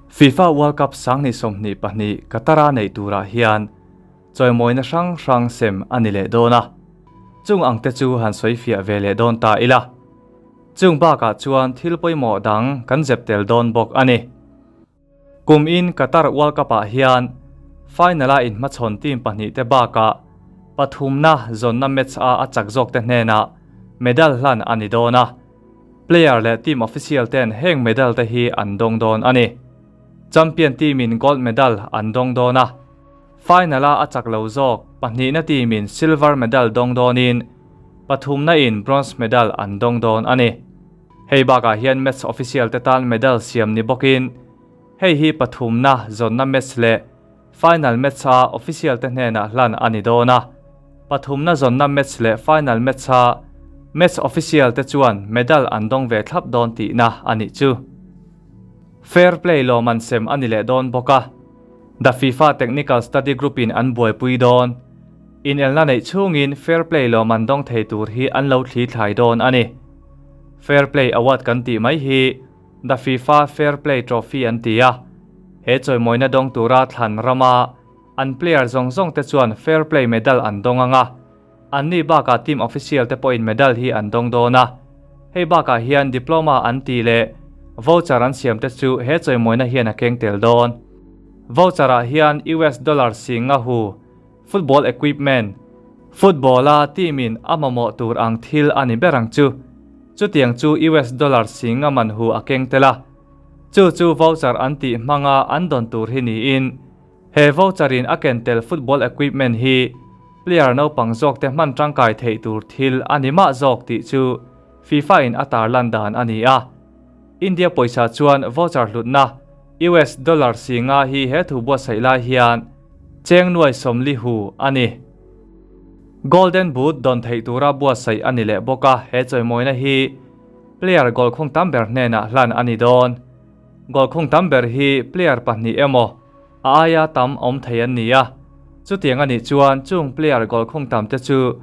FIFA World Cup 2022 Qatar-a neih turah hian chawimawina hrang hrang sem a ni leh dawn a, chung ang te chu han sawi fiah ve leh dawn ta ila. Chung bakah chuan thil pawimawh dang kan zep tel dawn bawk a ni. Kum in Qatar World Cup ah hian final a inhmachhawn team pahnih te bakah pathumna zawnna match a a chak zawk te hnenah medal hlan a ni dawn a, player leh team official ten heng medal te hi an dawng dawn a ni. Champion team in gold medal an dawng dawn a, final a a chak lo zawk pahnihna team in silver medal dawng dawnin pathumna in bronze medal an dawng dawn a ni. Hei bakah hian match official te tan medal siam ni bawkin hei hi pathumna zawnna match leh final match a official te hnenah hlan a ni dawn a. Pathumna zawnna match leh final match a match official te chuan medal an dawng ve thlap dawn tihna a nih chu. Fair play lawmman sem a ni leh dawn bawk a, The FIFA Technical Study Group in an buaipui dawn. Inelna neih chhungin fair play lawmman dawng thei tur hi an lo thli thlai dawn a ni. Fair Play Award kan tih mai hi The FIFA Fair Play Trophy an ti a, he chawimawina dawng tura thlan rama an player zawng zawng te chuan Fair Play Medal an dawng ang a, anni bakah team official te pawhin medal hi an dawng dawn a. Hei bakah hian diploma an tih leh voucher an siam te chu he chawimawina hian a keng tel dawn. Voucher ah hian US dollar singa hu Football equipment, Football-a team-in a mamawh tur ang thil a ni ber ang chu. Chutiang chu US dollar singa man hu a keng tel a. Chu chu voucher an tih hmanga an dawn tur hi niin, he voucher-in a ken tel football equipment hi player naupang zawkte hman tangkai theih tur thil a ni mah zawk tih chu FIFA-in a tarlan dan a ni a. India pawisa chuan voucher hlutna US dollar singa hi he thu buatsaih lai hian Cheng nuai sawmli hu a ni. Golden Boot dawn theih tura buatsaih a ni leh bawk a, he chawimawina hi player goal khung tam ber hnenah hlan a ni dawn. Goal khung tam ber hi player pahnih emaw a aia tam awm thei an ni a, chutiang a nih chuan chung player goal khung tam te chu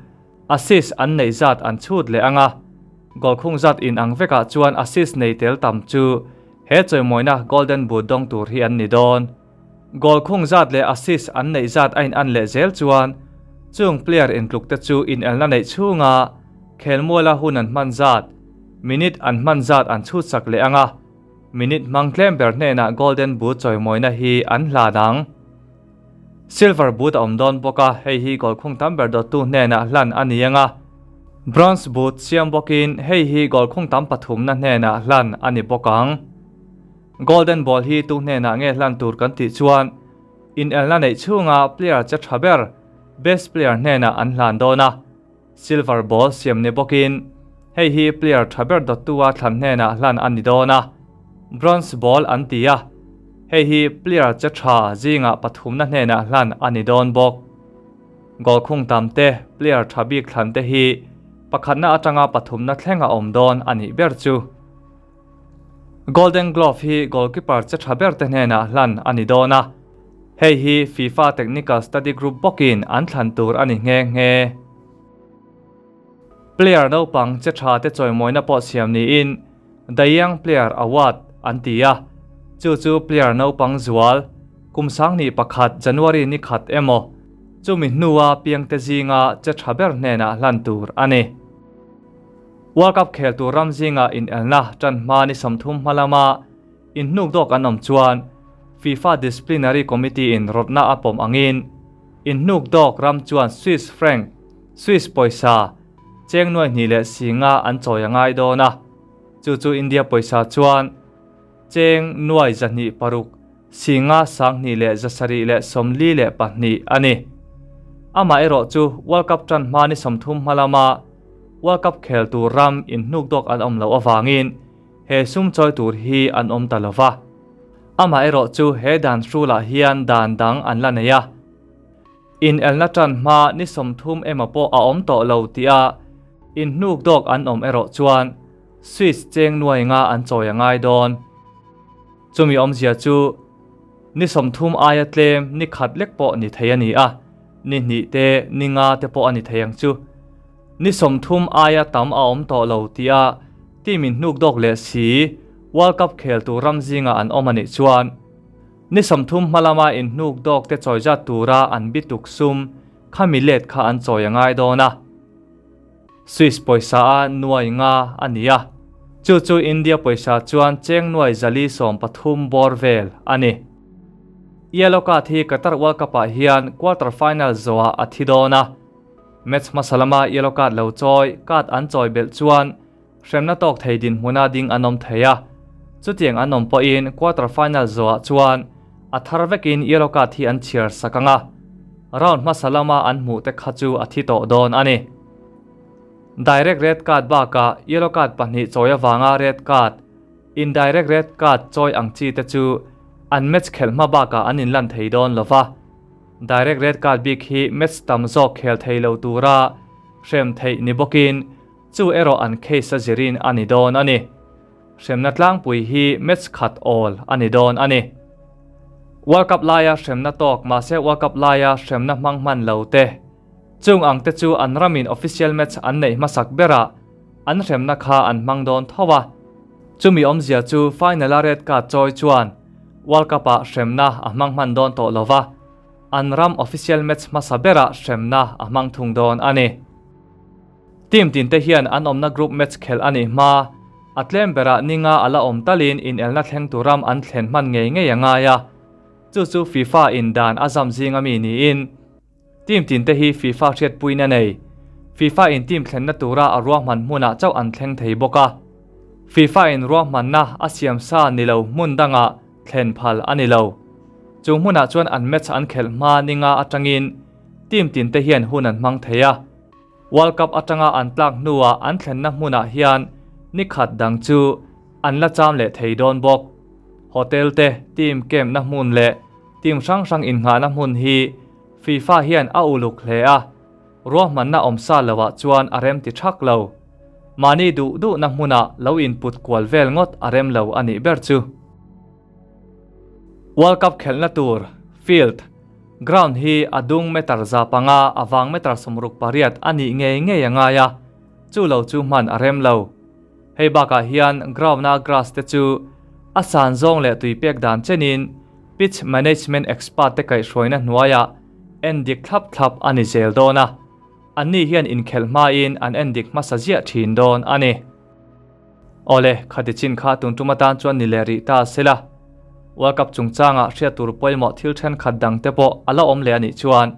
assist an neih zat an chhut leh ang a, goal khung zat inang vekah chuan assist nei tel tam chu he chawimawina Golden Boot dawng tur hi an ni dawn. Goal khung zat leh assist an neih zat a in-an leh zel chuan chung player intluk te chu inelna neih chhunga khelmuala hun an hman zat, minute an hman zat an chhut sak leh ang a, minute hmang tlem ber hnenah Golden Boot chawimawina hi an hlan ang. Silver Boot a awm dawn bawk a, hei hi goal khung tam ber dawttu hnenah hlan a ni ang a, Bronze Boot siam bawkin hei hi goal khung tam pathumna hnenah hlan a ni bawk ang. Golden Ball hi tu hnenah nge hlan tur kan tih chuan inelna neih chhunga player che tha ber, best player, hnenah an hlan dawn a, Silver Ball siam ni bawkin hei hi player tha ber dawttua thlan hnenah hlan a ni dawn a, Bronze Ball an ti a, hei hi player che tha zingah pathumna hnenah hlan a ni dawn bawk. Goal khung tam te, player tha bik thlan te hi pakhatna atanga pathumna thleng a awm dawn a nih ber chu. Golden Glove hi goalkeeper che tha ber te hnenah hlan a ni dawn a, hei hi FIFA Technical Study Group bawkin an thlan tur a ni nghe nghe. Player naupang che tha te chawimawina pawh siam niin The Young Player Award an ti a, chu chu player naupang zual kum sanghnih pakhat January ni khat emaw chumi hnua piangte zinga che tha ber hnenah hlan tur a ni. World Cup khel tur ram zingah inelna tan hma ni 30 hma lama inhnuk dawk an awm chuan FIFA Disciplinary Committee in rawtna a pawm angin inhnuk dawk ram chuan Swiss franc, Swiss pawisa, cheng nuai hnih leh si nga an chawi a ngai dawn a, chu chu India pawisa chuan cheng nuai 206 si nga 20 leh 742 a ni. Amaherawh chu World Cup tan hma ni 30 hma lama World Cup khel tur ram inhnuk dawk an awm loh avangin he sum chawi tur hi an awm ta lova. Amaherawh chu he dan hrulah hian dan dang an la nei a. Inelna tan hma ni 30 emaw pawh a awm tawh lo tia inhnuk dawk an awm erawh chuan Swiss cheng nuai nga an chawi a ngai dawn. Chumi awmzia chu ni 30 aia tlem ni khat lek pawh ni thei a ni a, ni hnih te ni nga te pawh a ni thei ang chu. Ni 30 aia tam a awm tawh lo tia team inhnuk dawk leh si World Cup khel tur ram zingah an awm a nih chuan. Ni 30 hma lama inhnuk dawk te chawi zat tura an bituk sum khami let kha an chawi a ngai dawn a. Swiss pawisa a nuai nga a ni a, chu chu India pawisa chuan cheng nuai 113 bawr vel a ni. Yellow card hi Qatar World Cup ah hian quarter final zawhah a thi dawn a, match hmasa lama yellow card lo chawi card an chawi belh chuan hremna tawk thei dinhmuna ding an awm thei a, chutiang an awm pawhin quarter final zawhah chuan a thar vekin yellow card hi an chhiar sak ang a, round hmasa lama an hmuh te kha chu a thi tawh dawn a ni. Direct red card bakah yellow card pahnih chawi avanga red card, indirect red card chawi ang chi te chu an match khelh hma bakah an inlan thei dawn lo va, direct red card bik hi match tam zawk khel thei lo tura hrem theih ni bawkin, Chu erawh an case a zirin a ni dawn a ni. Hremna tlangpui hi match khat awl a ni dawn a ni. World Cup laia hremna tawk mahse World Cup laia hremna hmang hman lo te. Chung ang te chu an ramin official match an neih hmasak berah an hremna kha an hmang dawn tho a. Chumi awmzia chu final a red card chawi chuan World Cup ah hremna a hmang hman dawn tawh lova, an ram official match hmasa berah hremna a hmang thung dawn a ni. Team tin te hian an awmna group match khelh a nih hma, a tlem berah ninga a la awm talin inelna thleng tur ram an thlen hman ngei ngei a ngai a, chu chu FIFA in dan a zam zing ami niin team tin te hi FIFA hriatpuina nei. FIFA in team thlenna tura a ruahman hmunah chauh an thleng thei bawk a, FIFA in ruahmanna a siam sa ni lo hmun dangah thlen phal a ni lo. Chu hmunah chuan an match an khelh hma ninga atangin team tin te hian hun an hmang thei a. World Cup atanga an tlak hnuah an thlenna hmunah hian ni khat dang chu an la cham leh thei dawn bawk. Hotel te, team camp na hmun leh team hrang hrang innghahna hmun hi FIFA hian a uluk hle a, ruahmanna awmsa loah chuan a rem ti thak lo. Mahni duh duhna hmunah lo input kual vel ngawt a rem lo a nih ber chu. World Cup khelhna tur, field, ground hi a dung meter 500 a vang meter 68 a nih ngei ngei a ngai a, chu lo chu hman a rem lo. Hei bakah hian ground-a grass te chu a san zawng leh tui pek dan chenin pitch management expert te kaihhruaina hnuaiah en dik thlap thlap a ni zel dawn a, anni hian inkhelh hmain an en dik hmasa ziah thin dawn a ni. Awle, khati chin kha tun tum atan chuan ni leh rih ta se la. World Cup chungchangah hriat tur pawimawh thil thenkhat dang te pawh a la awm leh a nih chuan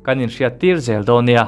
kan inhriat tir zel dawn nia.